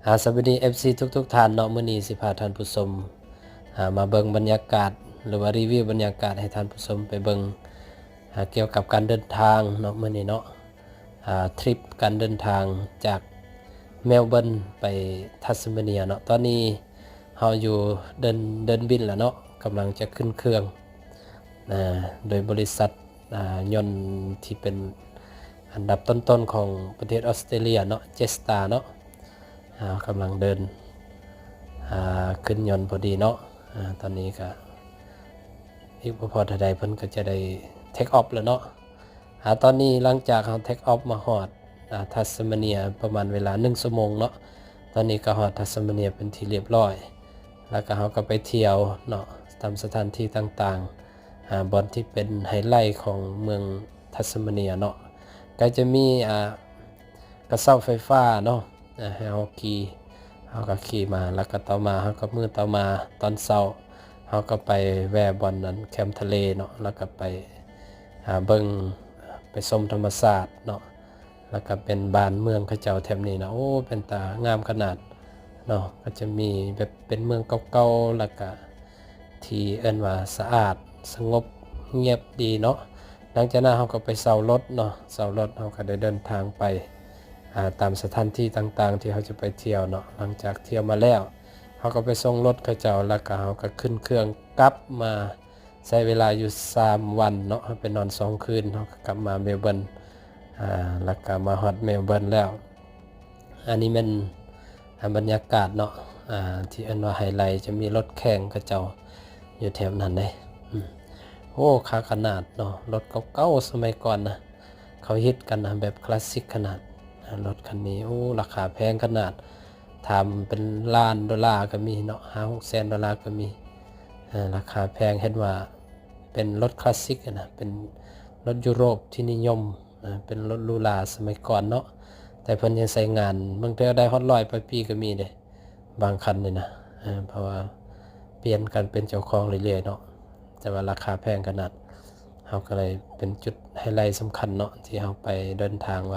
ອາ ສະບາຍດີ ເອັຟຊີ ທຸກໆທ່ານເນາະ. ມື້ນີ້ຊິພາທ່ານຜູ້ຊົມ ອາ ມາເບິ່ງບັນຍາກາດ ຫຼືວ່າຣີວິວບັນຍາກາດໃຫ້ທ່ານຜູ້ຊົມໄປເບິ່ງ ອາ ກ່ຽວກັບການເດີນທາງເນາະ ມື້ນີ້ເນາະ. ອາ ທຣິບການເດີນທາງຈາກເມລເບີນໄປທັດສະເມເນຍເນາະ. ຕອນນີ້ເຮົາຢູ່ເດີ່ນ ເດີ່ນບິນແລ້ວເນາະ ກຳລັງຈະຂຶ້ນເຄື່ອງ ອາ ໂດຍບໍລິສັດ ອາ ຍົນທີ່ເປັນອັນດັບຕົ້ນໆຂອງປະເທດອອສເຕຣເລັຽເນາະ ເຈສຕາເນາະ. ອາ ກຳລັງເດີນ ອາ ຂຶ້ນຍົນພໍດີເນາະ. ອາ ຕອນນີ້ກະອີກບໍ່ພໍເທົ່າໃດເພິ່ນກະຈະໄດ້ເທກອອຟແລ້ວເນາະ. ອາ ຕອນນີ້ຫຼັງຈາກເຮົາເທກອອຟມາຮອດ ອາ ທັດສະເມເນຍປະມານເວລາໜຶ່ງຊົ່ວໂມງເນາະ. ຕອນນີ້ກະຮອດທັດສະເມເນຍເປັນທີ່ລຽບຮ້ອຍ ແລ້ວກະເຮົາກະໄປທ່ຽວເນາະ ຕາມສະຖານທີ່ຕ່າງໆ ອາ ບ່ອນທີ່ເປັນໄຮໄລຂອງເມືອງທັດສະເມເນຍເນາະ. ກະຈະມີ ອາ ກະເຊົ້າໄຟຟ້າເນາະ ອາ ໃຫ້ເຮົາຂີ່ ເຮົາກະຂີ່ມາ ແລ້ວກະຕໍ່ມາເຮົາກະ ມື້ຕໍ່ມາຕອນເຊົ້າ ເຮົາກະໄປແວ່ບ່ອນນັ້ນແຄມທະເລເນາະ ແລ້ວກະໄປ ອາ ເບິ່ງ ໄປຊົມທຳມະຊາດເນາະ. ແລ້ວກະເປັນບ້ານເມືອງເຂົາເຈົ້າແຖບນີ້ນະ ໂອ້ ເປັນຕາງາມຂະໜາດເນາະ. ກະຈະມີແບບເປັນເມືອງເກົ່າໆ ແລ້ວກະ ທີ່ເອີ້ນວ່າສະອາດ ສະຫງົບ ງຽບດີເນາະ. ຫຼັງຈາກນັ້ນເຮົາກະໄປເຊົ່າລົດເນາະ ເຊົ່າລົດເຮົາກະໄດ້ເດີນທາງໄປ ອາ ຕາມສະຖານທີ່ຕ່າງໆທີ່ເຮົາຈະໄປທ່ຽວເນາະ. ຫຼັງຈາກທ່ຽວມາແລ້ວ ເຮົາກະໄປສົ່ງລົດເຂົາເຈົ້າ ແລ້ວກະເຮົາກະຂຶ້ນເຄື່ອງກັບມາ ໃຊ້ເວລາຢູ່ສາມວັນເນາະ ເຮົາໄປນອນສອງຄືນ ເຮົາກະກັບມາເມລເບີນ ອາ ແລ້ວກະມາຮອດເມລເບີນແລ້ວ. ອັນນີ້ແມ່ນ ອາ ບັນຍາກາດເນາະ ອາ ທີ່ເອີ້ນວ່າໄຮໄລ ຈະມີລົດແຂ່ງເຂົາເຈົ້າຢູ່ແຖວນັ້ນເດ້. ອືມ ໂອ້ ຄັກຂະໜາດເນາະ ລົດເກົ່າໆສະໄໝກ່ອນນະ ເຂົາຮິດກັນນະ ແບບຄລາສສິກຂະໜາດ. ອາ ລົດຄັນນີ້ ໂອ້ ລາຄາແພງຂະໜາດ ຖາມເປັນລ້ານໂດລາກະມີເນາະ ຫ້າຫົກແສນໂດລາກະມີ. ອາ ລາຄາແພງ ເຫັນວ່າເປັນລົດຄລາສສິກນະ ເປັນລົດຢູໂຣບທີ່ນິຍົມ ອາ ເປັນລົດຫຼູຫຼາສະໄໝກ່ອນເນາະ. ແຕ່ເພິ່ນຍັງໃຊ້ງານ ບາງເທື່ອໄດ້ຮອດຮ້ອຍປາຍປີກະມີເດ້ ບາງຄັນນີ້ນະ. ເອີ ເພາະວ່າປ່ຽນກັນເປັນເຈົ້າຂອງເລື້ອຍໆເນາະ ແຕ່ວ່າລາຄາແພງຂະໜາດ. ເຮົາກະເລີຍເປັນຈຸດໄຮໄລສຳຄັນເນາະ ທີ່ເຮົາໄປເດີນທາງ